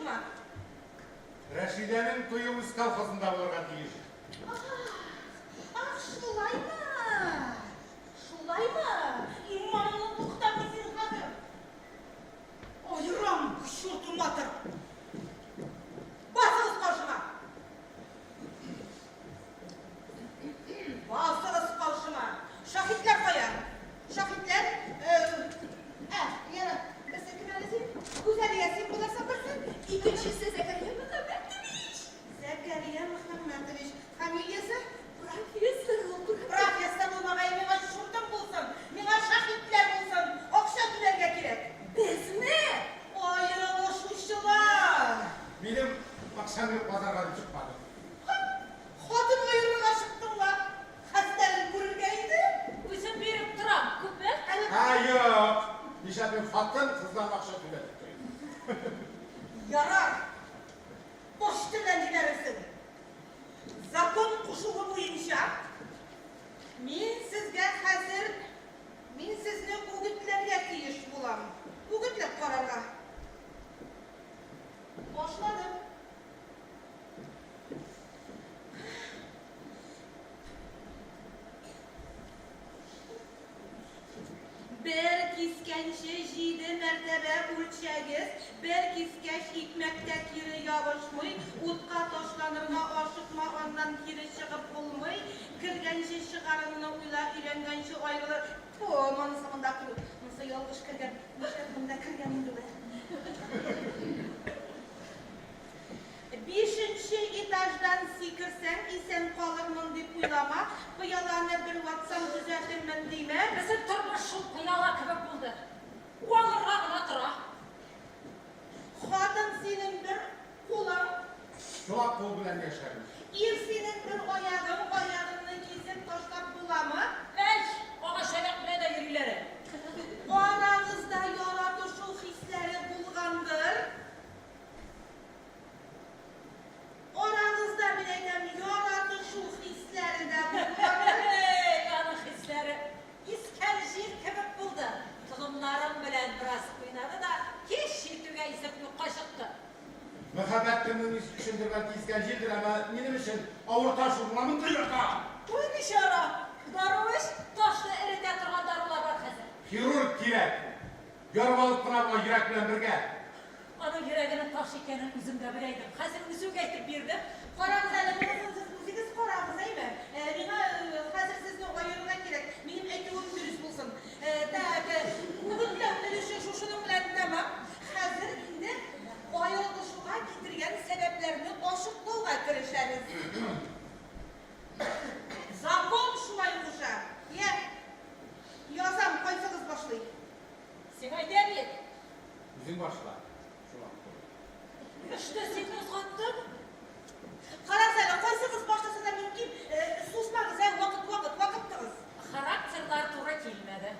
Юкмы? Рәшидәнең туе үз колхозында булырга тиеш. Ах, ах, шулаймы? Шулаймы? Иманыңны туктат син хәзер. Аерам, к черту матер! Басыгыз каршыма! Басыгыз каршыма! Шаһитләр кая? Шаһитләр? Ә, яна, берсе кем әле син? Гүзәлия, син булырсың берсе. Икенчесе Зәкәрия Мөхәммәтович. Зәкәрия Мөхәммәтович. Фамилиясе? Профессор ул, профессор. Профессор булмагае миңа чуртым булсын, миңа шаһитләр булсын, акча түләргә кирәк. Безме? Аерылышучылар! Минем акчам юк, базарга дип чыкмадым. Һа, хатын аерырга чыктың ла, хәстәрен күрергә иде. Үзем биреп торам, күпме? Әле. Һа, юк! Нишләп мин хатын кыздан акча түләтеп торыйм? Ярар, почта белән җибәрерсең. Закон кушуы буенча, мин сезгә хәзер, мин сезне үгетләргә тиеш булам. Үгетләп карарга. Башладым. Бер кискәнче җиде мәртәбә үлчәгез, бер кискәч икмәк тә кире ябышмый, утка ташланырга ашыкма, аннан кире чыгып булмый, кергәнче чыгарыңны уйла, өйләнгәнче аерылыр. Тфү, монысы монда түгел, монысы ялгыш кергән, нишләп монда кергән инде ул, ә? Бишенче этаждан сикерсәң, исән калырмын дип уйлама, пыяланы бер ватсаң төзәтермен димә. Безнең тормыш шул пыяла кебек булды. Уалырга гына тора. Хатын синең бер кулың. Чулак кул белән яшәрмен. Ир синең бер аягың, аягыңны кисеп ташлап буламы? Әй, агач аяк белән дә йөриләр әле. Арагызда яратышу хисләре булгандыр? Арагызда, мин әйтәм, яратышу хисләре дә булгандыр? Әй, аның хисләре искән җил кебек булды. Толымнарым белән бераз уйнады да, кич җитүгә исеп юкка чыкты. Мәхәббәт кемнең өчендер бәлки искән җилдер, әмма минем өчен авыр таш ул, менә мондый ята! Ой, бичара! Дару эч, ташны эретә торган дарулар бар хәзер. Хирург кирәк! Ярып алып кына була йөрәк белән бергә. Аның йөрәгенең таш икәнен үзем дә белә идем. Хәзер үзе үк әйтеп бирде. Карагыз әле, монысын сез үзегез карагыз, әйме? Миңа хәзер сезне аерырга кирәк. Минем әйтүем дөрес булсын. Так, үгетләү өлеше шушының белән тәмам. Хәзер инде аерылышуга китергән сәбәпләрне ачыклауга керешәбез. Закон шулай куша. Йә, язам, кайсыгыз башлый? Сиңа әйтәм бит. Үзең башла, Чулак кул. Эшне син кузгаттың. Карагыз әле, кайсыгыз башласа да мөмкин, сузмагыз, ә, вакыт, вакыт, вакыт тыгыз. Характерлар туры килмәде.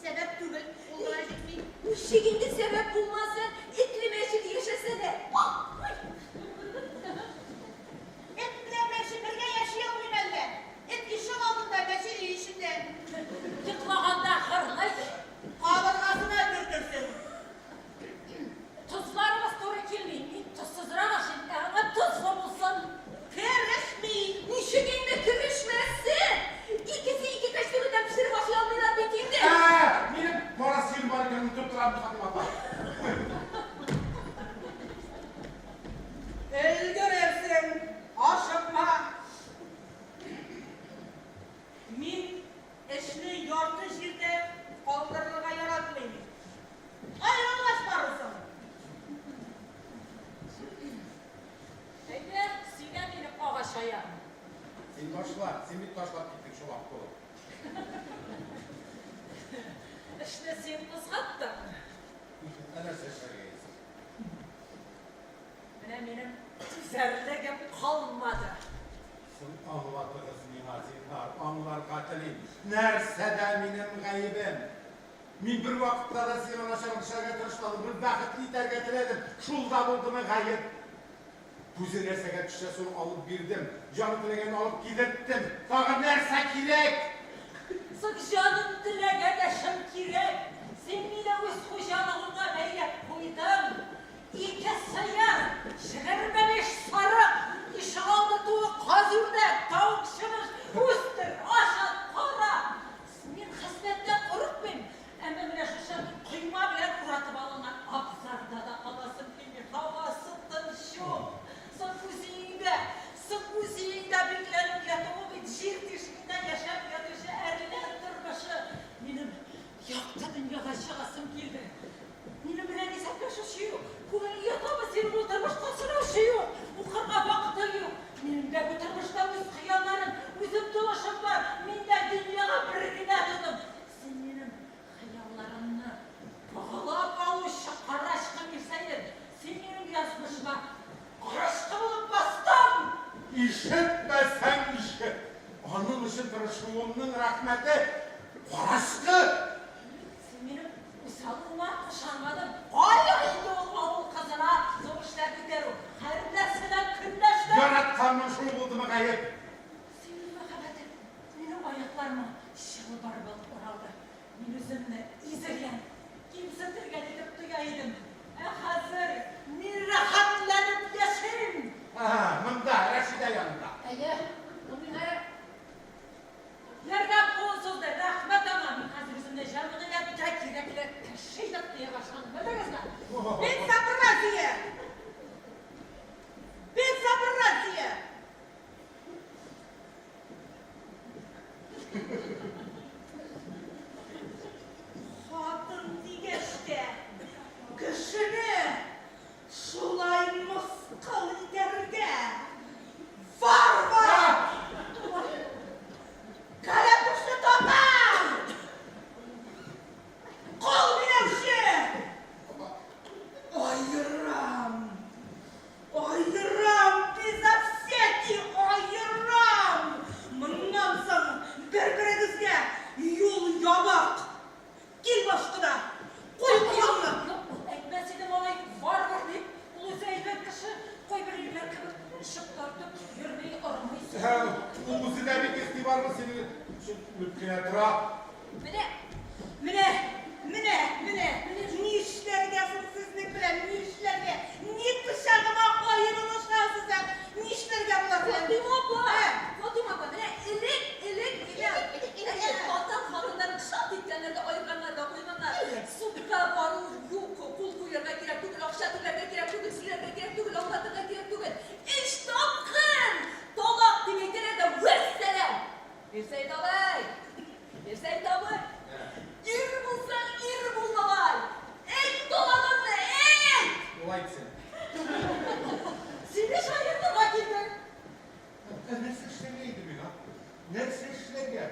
Сәбәп түгел, ул гына җитми. Ничек инде сәбәп булмасын, этле мәчеле яшәсә дә. Эт белән мәче бергә яши алмыйм әллә? Эт ишек алдында, мәче өй эчендә. Йоклаганда гырлый. Кабыргасына төртерсең. Тозларыбыз туры килми. Мин тозсызрак ашыйм, ә аңа тозлы булсын. Керешми. Ничек инде керешмәсен? Икесе ике кәчтүрәдән пешереп ашый алмыйлар бит инде. Ә, минем кара сыерым бар икән, онытып торам, Фатыйма апа. Өлгерерсең, ашыкма. Мин эшне ярты җирдә калдырырга яратмыйм. Аерылгач барырсың. Әйдә, сөйлә минем агач аягым. Син башла, син бит ташлап киттең чолак булып. Эшне син кузгаттың. Ә нәрсә эшләргә исең? Менә минем түзәрлегем калмады. Соң аңлатыгыз миңа, зинһар, аңларга телим. Нәрсәдә минем гаебем? Мин бервакытта да сиңа начарлык эшләргә тырышмадым, бер бәхетле итәргә теләдем. Шул да булдымы гаеп? Күзе нәрсәгә төшсә, шуны алып бирдем. Җаны теләгәнне алып кидерттем. Тагын нәрсә кирәк? Соң җаным теләгән эшем кирәк. Син мине үз хуҗалыгыңа бәйләп куйдың. рәхмәте карачкы. Син минем усалыма ышанмадың. Кая инде ул авыл кызына зур эшләр күтәрү? Һәрнәрсәдән көнләштең. Яратканмын, шул булдымы гаеп? Синең мәхәббәтең минем аякларыма чылбыр булып уралды. Мин үземне изелгән, кимсетелгән итеп тоя идем. Ә хәзер мин рәхәтләнеп яшим. Ага, монда, Рәшидә янында. Әйе, ул миңа Ярдәм кулын сузды. Рәхмәт аңа. Мин хәзер үземне җәмгыятькә кирәкле кеше итеп тоя башладым. Белдегезме? Безобразие! Безобразие! Хатын дигәч тә, кешене шулай мыскыл итәргә! Варвар! Кәләпүшне татар! Кол биләүче! Аерам! Аерам, безо всякий аерам! Моннан соң бер-берегезгә юл ябык! Кил башкада! Куй кулыңны! Юк, әйтмәс идем алай варвар дип. Ул үзе әйбәт кеше. Кайбер ирләр кебек эчеп тартып йөрми, ормый. Ул үзе дә бик игътибарлы, синең өчен үлеп кенә тора. Менә, Менә, менә, менә, нишләргә соң сезнең белән, нишләргә? Ник пычагыма аерылышасыз, ә? Нишләргә болар белән? Фатыйма апа, Ә? Фатыйма апа, менә элек, элек, элек, элек хатын хатыннарын шат иткәннәр дә, аерганнар да куйганнар. Судка бару юк, кул куярга кирәк түгел, акча түләргә кирәк түгел, сөйләргә кирәк түгел, аңлатырга кирәк түгел. Өч тапкыр талак дип әйтәләр дә, вәссәлам! Мирсәет абый! Мирсәет абый! Ир булсаң, ир бул, бабай! Әйт талагыңны, әйт! Ул әйтсен. Сине шаяртырга килдем. Ә нәрсә эшләргә иде миңа? Нәрсә эшләргә?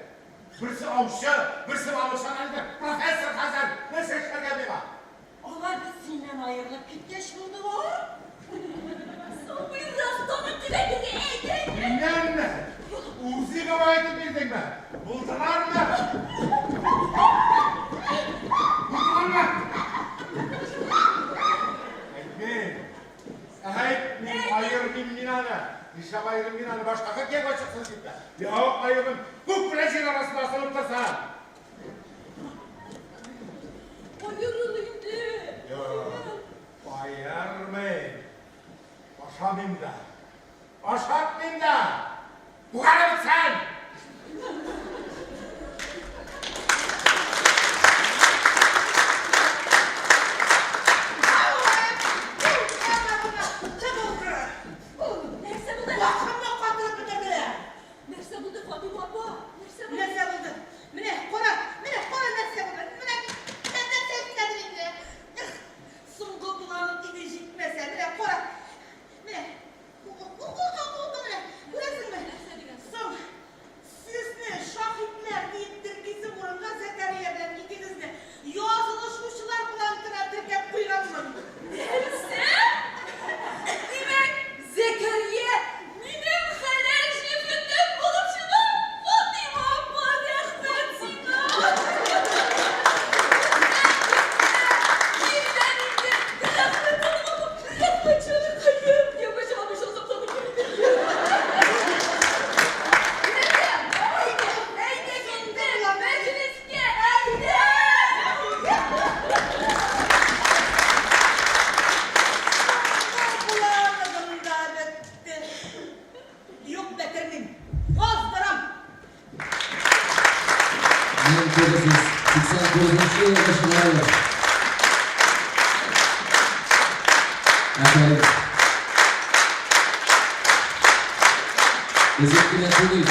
Берсе аучы, берсе балыкчы, әле профессор хәзер. Нәрсә эшләргә миңа? Алар бит синнән аерылып киткәч булдылар. Сабыйрак тагын дип әйтергә, әйт, әйт! Миннәнме? Үзе генә әйтеп бирдеңме? Булдылармы? Булдылармы? Әйтмим. Әйтмим, аермыйм мин аны. Нишләп аерыйм мин аны? Башкага кияүгә чыксын дип тә. Юк, аермыйм. Күк белән җир арасында асылып торса. Аерыл инде! Юк, аермыйм. Ашамыйм да. Ашатмыйм да. Бугарып бетсен! Нәрсә булды? Башымны катырып бетерделәр. Нәрсә булды, Фатыйма апа? Нәрсә булды? Нәрсә булды? Менә, кара, менә, кара нәрсә булды. Менә, менә нәрсә эшләдем инде. Эх, соңгы планым иде җитмәсә. Менә, кара. Менә. Укы, менә. Күрәсеңме? Нәрсә дигән? Соң, сезне шаһитләр диеп теркисе урынга Зәкәрия белән икегезне язылышучылар бланкына теркәп куйганмын. Нәрсә? Димәк, Зәкәрия минем хәләл җефетем булып чыга? Фатыйма апа, рәхмәт сиңа! Иртән инде, рәхмәт Фатыйма апа, рәхмәт җаныкаем! Кияүгә чыга алмыйча азапланып йөрдем. Әйдә, әйдә инде, мәҗлескә, әйдә! Соңгы планым да бетте. Юк, бетермим. Яздырам. 1989 елгы чыгарылыш. Афәрин. Безнең кенә түгел.